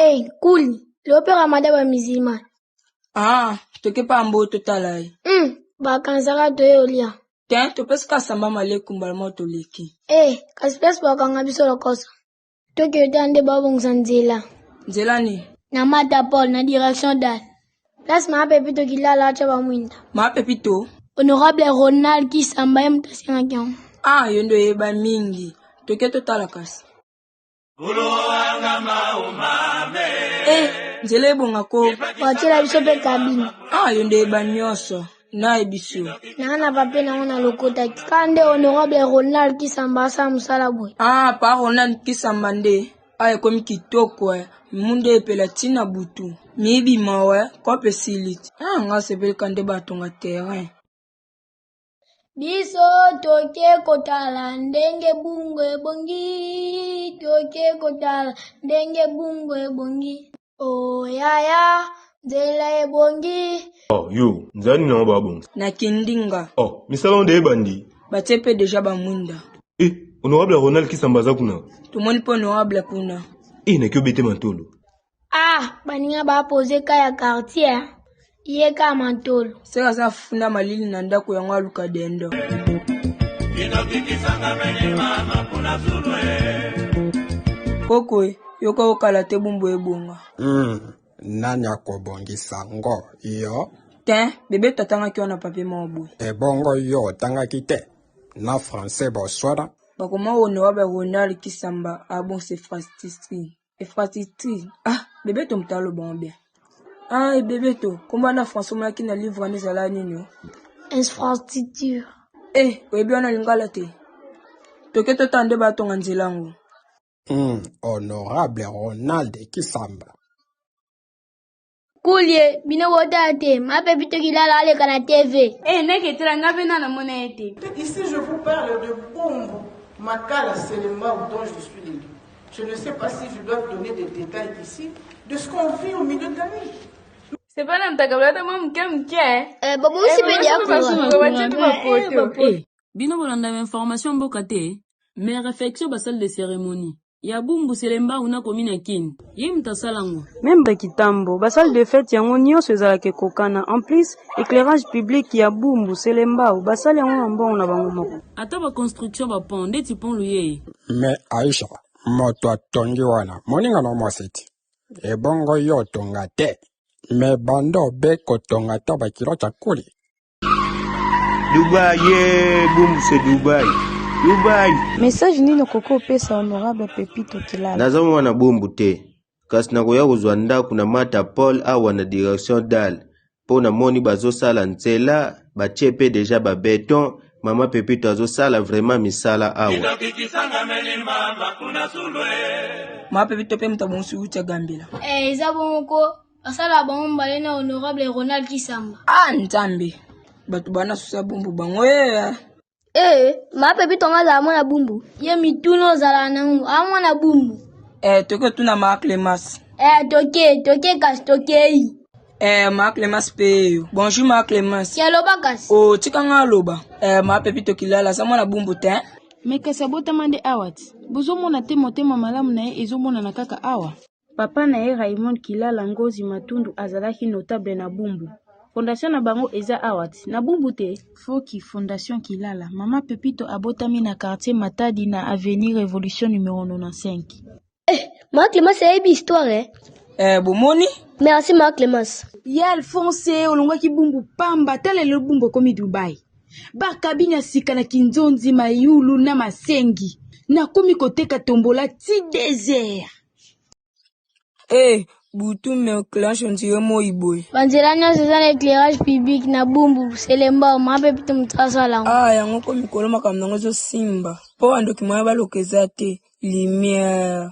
Hey, kuli lelo mpe ramadan ba musulman. Ah, toke pa mbo totala ye. Bakanisaka toye olia. Te, topesi ka samba maleku mbala moko toleki. Eh, kasi place bakanga biso lokoso. Tokende tala nde babongisa nzela. Nzela nini? Na Mata Paul na direction dal. Place maa Pepito Kilala atya bamwinda. Maa Pepito? Honorable Ronald Kisamba ye moto asengaki yango. Ah, yo nde oyeba mingi. Toke totala kasi. Eh, nzela ebonga ko. Batiela biso mpe kabine. Ah, yo nde oyeba nyonso. Nayebi yo. Nanga na papier nango na lokotaki. Kaka nde honorable Ronald Kisamba asala mosala boye. Ah, pa Ronald Kisamba nde. Ah, ekomi kitoko eh. Munda epela ntina butu. Miyibi mawa eh. Kope esili. Ah, nga sepelika nde batonga terrain. Biso toke kotala ndenge bungo ebongi, toke kotala ndenge bungo ebongi. Oh yaya, nzela ebongi. Oh, yo, nzela nini yango babongisa? Na Kindinga. Oh, misala nde ebandi. Batie mpe deja bamwinda. Eh, honorable Ronald Kisamba aza kuna. Tomoni mpe honorable kuna. Eh, naki obete mantolo. Ah, baninga bapose ka ya quartier. Ye ka mantolo. Seka aza funda malili na ndako yango aluka dendo. Koko yoka okala te bumbu ebonga. Nani akobongisa ngo yo? Te, bebe tatangaki wana papier moko boye. Ebongo yo otangaki te? Na français boswana? Bakoma honorable Ronald Kisamba abongisa infrastructure. Infrastructure. Ah, bebe to moto aloba ngo bien. Ah, bebe to, komba na français omonaki na livre wana ezala nini o? Infrastructure. Eh, oyebi wana lingala te. Toke totala nde batonga nzela yango. Honorable Ronald Kisamba. Kulie, bino botala te, ma Pepito Kilala aleka na TV. Eh, ndenge etela nga mpe na namona ye te. Ici, je vous parle de Bumbu, Makala, Selembao, dont je suis l'élu. Je ne sais pas si je dois donner des détails ici de ce qu'on vit au milieu de la nuit. C'est pas na mtakabla ata mwa moke moke. Eh, babongisi mpe diakura. Eh, bino bolanda ba information mboka te mais réflexion basalle de cérémonie ya Bumbu Selembao na komi na Kini ye moto asala yango. Même bakitambo basalle de fête yango nyonso ezalaka ekokana. En plus, éclairage public ya Bumbu Selembao basali yango na mbongo na bango moko. Ata baconstruction bapont ndeti pont Luyeye. Me Aisha, moto atongi wana, moninga na mwasi ti. Ebongo yo otonga te. Me bando be kotonga ta bakilo chakuli. Dubai, ye, Bumbu c'est Dubai. Dubai. Message nini okoki opesa honorable Pepito Kilala? Naza mwana Bumbu te. Kasi nakoya kozwa ndako na Mata Paul awa na direction dal. Mpo namoni bazosala nzela, batie pe deja ba beton, mama Pepito azosala vraiment misala awa. Mama Pepito mpe moto abongisi wuti ya Gambela. Eh, eza bongo ko basala bango mbale na honorable Ronald Kisamba. Ah, Nzambe. Bato bana susa Bumbu bango eh. Eh, ma Pepito nga azala mwana Bumbu. Ye mituna ozalaka nango, a mwana Bumbu. Eh, toke tuna ma Clémence. Eh, toke, toke kasi tokei. Eh, ma Clémence pe yo. Bonjour ma Clémence. Ki aloba kasi. Oh, tika nga aloba. Eh, ma Pepito Kilala aza mwana Bumbu te. Me kasi abotama nde awa ti bozomona te motema malamu na ye ezomonana kaka awa. Papa na ye Raymond Kilala Ngozi Matundu azalaki notable na Bumbu. Fondation na bango eza awa ti na Bumbu te. Foki Fondation Kilala. Mama Pepito abotami na quartier Matadi na avenue Révolution numéro 95. Eh, ma Clémence ayebi histoire eh. Eh, bomoni? Merci ma Clémence. Ye Alphonse olongwaki Bumbu pamba tala lelo Bumbu ekomi Dubai. Bakabini ya sika na Kinzonzi Mayulu na Masengi. Nakomi koteka tombola ti désert. Eh, butu mais éclairage on dirait moi boye. Banzela nyonso eza na éclairage public na Bumbu Selembao, ma Pepito moto asala yango. Ah, yango ko mikolo makambo nango ezosimba. Mpo bandoki moya baloka eza te. Lumière.